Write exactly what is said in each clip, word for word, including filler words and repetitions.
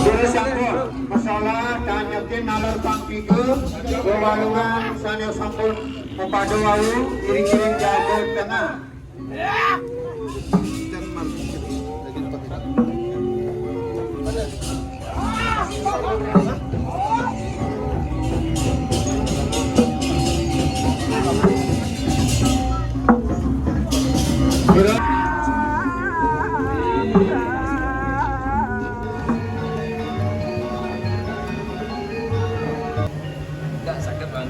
Terus sampun, masalah tanyakin nalar pangkiku, wewalungan sane sampun mupado wau, iring-iring jago tengah. Nggak sakit, Bang.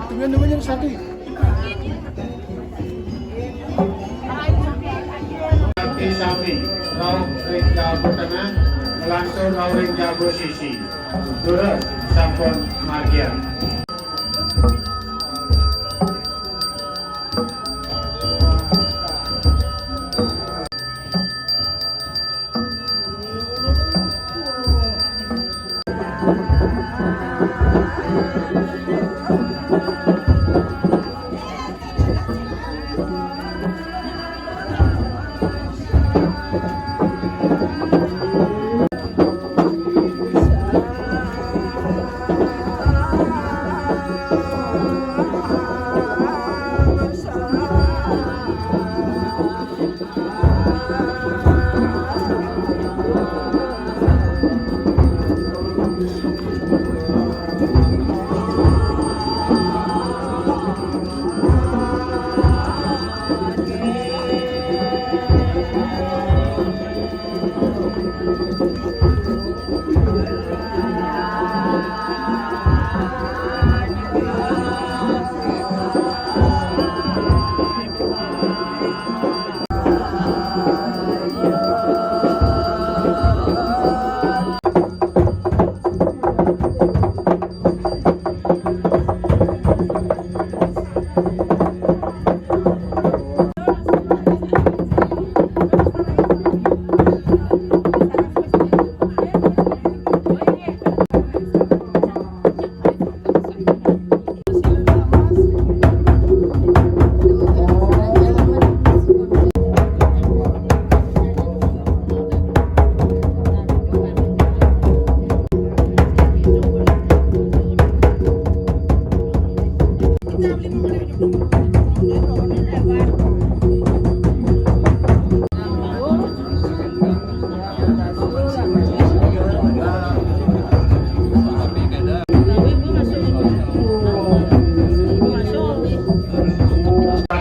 Dengan namanya satu. Sami, rauh ring jaba tengah, nglantur rauh ring jaba sisi. Durus sampun margiang.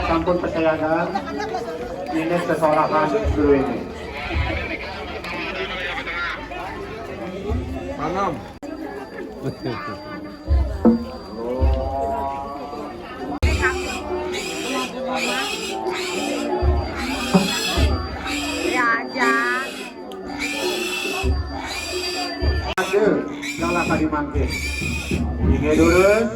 Sampun pesayangan, ini sesolahan guru ini. Pangam. Tadi mangke. Inggih durus.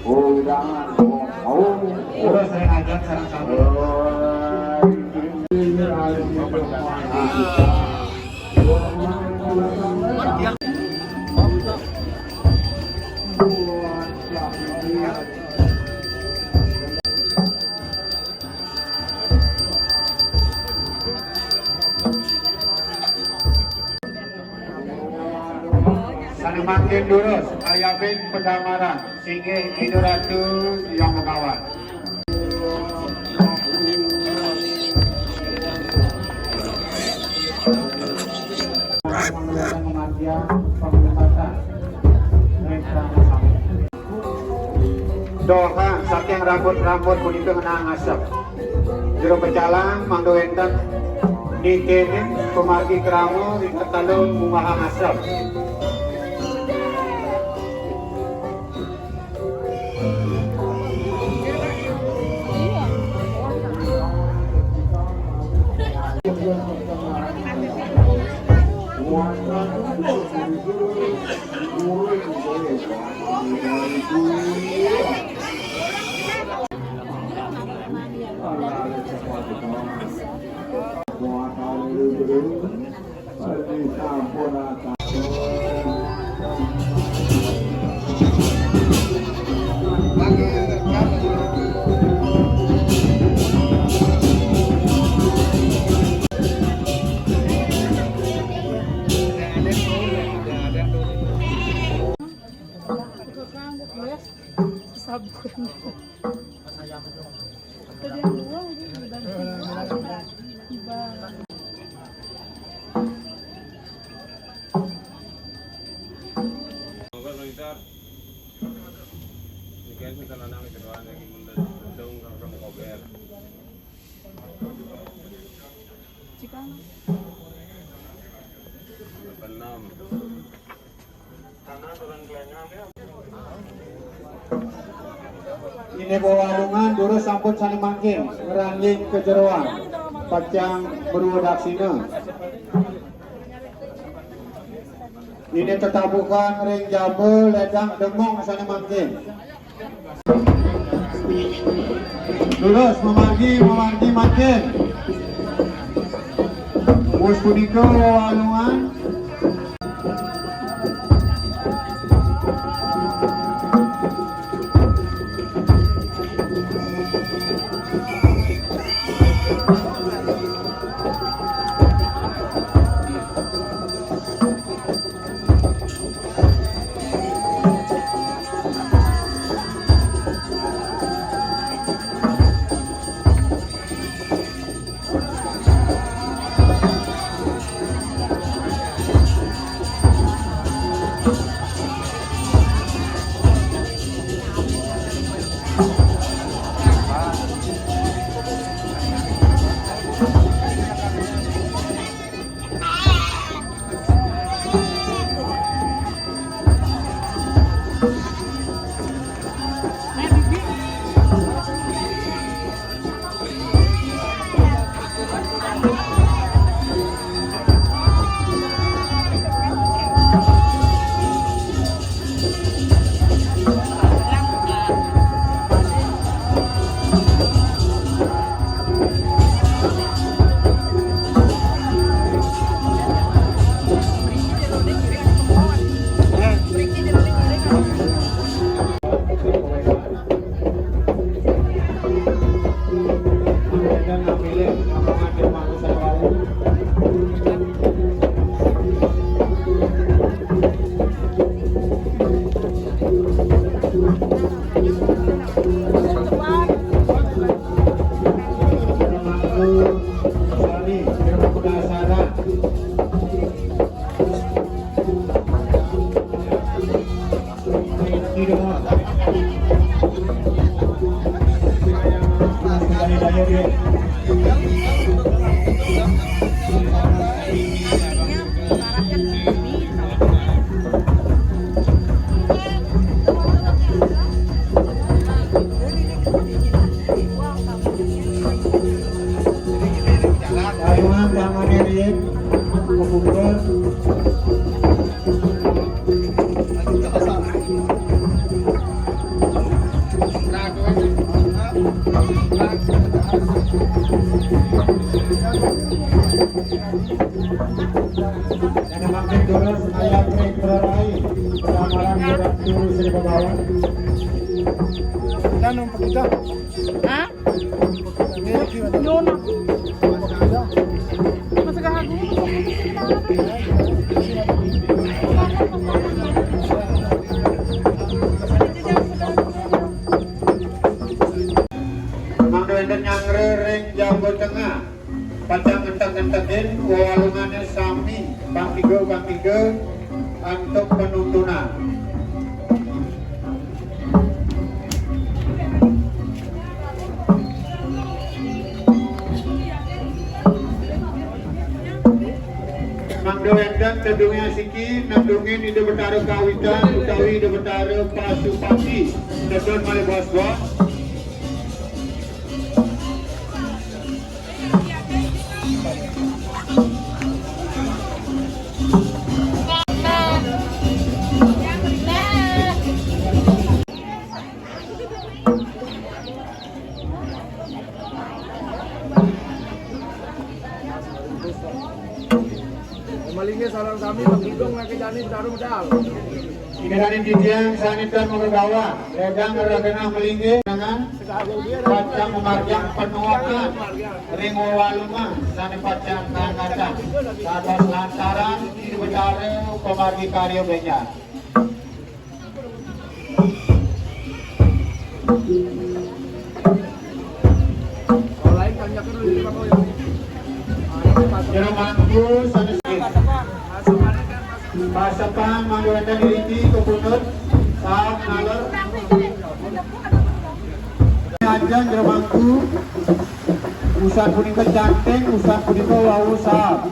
Oh, jangan. Oh, oh. Terus saya ngajak sareng sami. Sané mangkin durus, ayabing pedamaran, singgih Ida Ratu Hyang Begawan. Dohang saking rambut-rambut punika ngenang asep. Jero pecalang mangda wénten nitinin pamargi krama ring ketalu munggahang asep. Sabun. Tadi yang dua lagi, di bawah. Di bawah. Monggo, Bang Itar. Niki enten lanang ketuaan lagi mundut gedung karo kober. Cikang. Enam. Inggih Walungan durus sampun sané mangkin ngranjing ka jeroan pacang mruwa daksina. Inggih tetabuhan ring jaba ledang demung sané mangkin. Durus, mamargi, mamargi mangkin. Wus punika Walungan. Yang makin terus ayat Rek Berai peramaran Ratu Sri Pembawa. Dan untuk kita. Hah? Ini gimana? Yona. Masa gak aku? Mangda wénten nyanggra ring jaba tengah, pacang ngentek-ngentekin wewalungané sami, pang tiga, pang tiga, antuk panuntunan. Mangda wénten tedungé asiki, nedungin Ida Betara Kawitan utawi Ida Betara Pasupati, tedun malih bos-bos. Malinggih sareng sami makidung nake jani bedaru medal. Ida dané titiang sané tan magagawa, ledang ragana malinggih nangan pacang mamargiang panuekan ring wewalungan sané pacang kaangatan. Dados lantaran Ida Betara pamargi karya bénjang. Jero mangku sanes. Pasepan mangda wénten iriki kapundhut saha ngalor. Ajeng jero mangku. Usan punika canting, usan punika wau saha.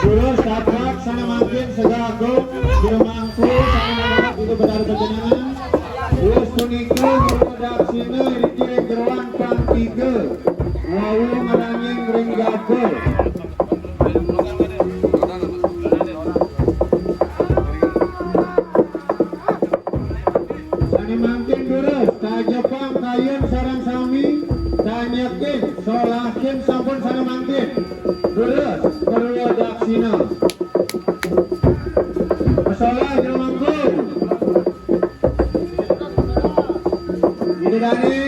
Durus tabrak sané mangkin Segar Agung, jero mangku sané mangkin Ida Betara Panjenengan. Wus punika jero daksina iriki ring jeroan pang tiga. Wau ngrangin ring gabul. Sané mangkin durus, kajepang kayun sareng sami, tanyekin, solahin sampun sané mangkin. Durus, perlu daksina. Solah jero mangku. Ida dané.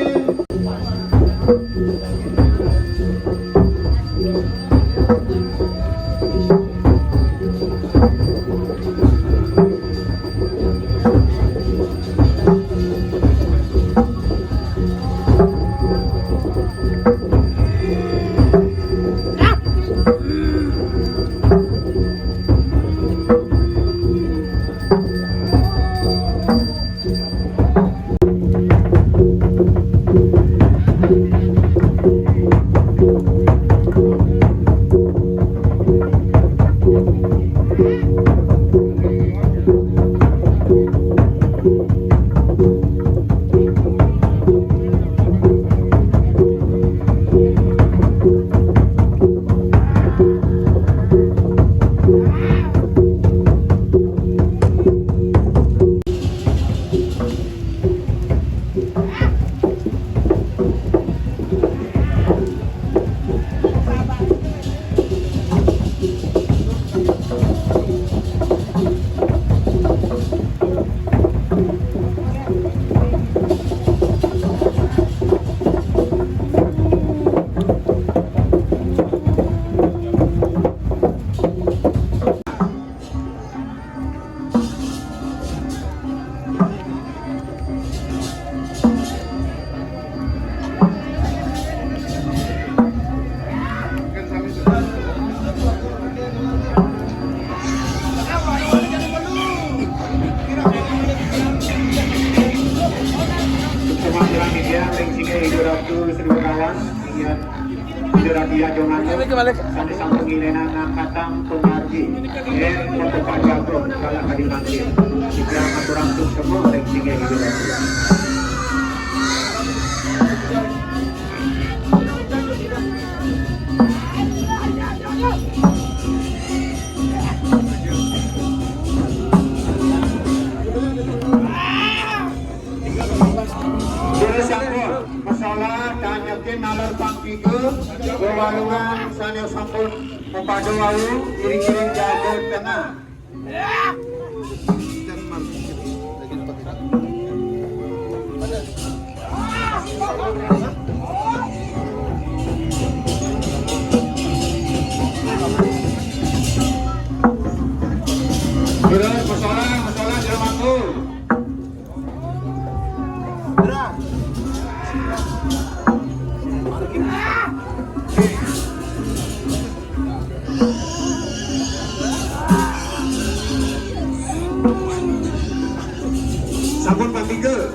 Sané sampun ngilenan angkatang pamargi, yén Bapak Jago kalah kadi mangkin. Sida matur ampun semua rék singgih di. Terus sampun, masalah tanyakin nalar pangkiga, wewalungan sané sampun mapada wau, iring-iring jaga tengah. Terus, masalah, masalah, jalan waktu. Sampun ping tiga.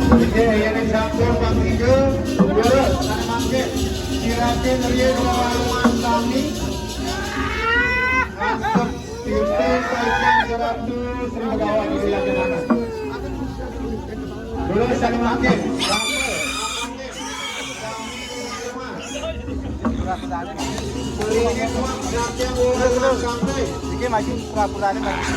Oke, yang disampun Bang Tiga, terus, anak mangke, kira-kira dia dua rumah kami. Asap, titik, tajam, seratus ribu kawan, silakan. Terus, anak mangke, Iki maju pura-purane maju.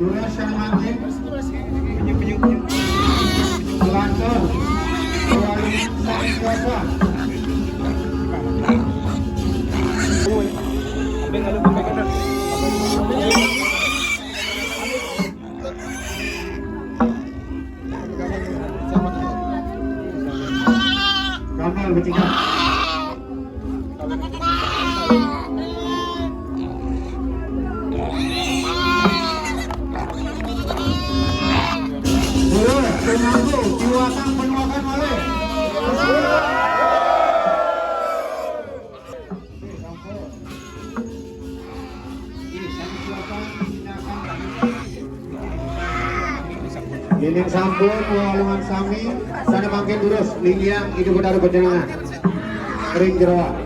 Durus yang mati. Lantur. Kuasa. Gagal bertiga. Dua, pengaku, diwakang, penuakan malih. Yéning sampun walungan sami, sané mangkin durus linggihang Ida Betara panjenengan ring jeroan.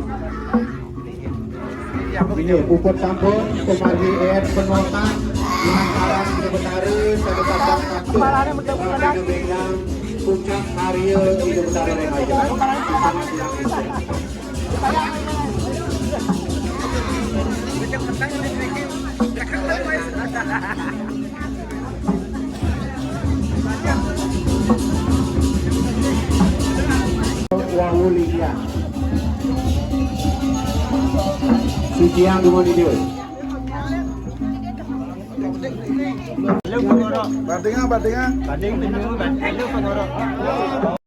Inggih, puput sampun, pamargi éd penuakan, inangkaran Ida Betara, sané patang patut, Ida Bénang, puncak karya Ida Betara ring ayu. Wau liya. Suciang dumun Ida. Bandingan, bandingan. Banding, banding, banding, banding.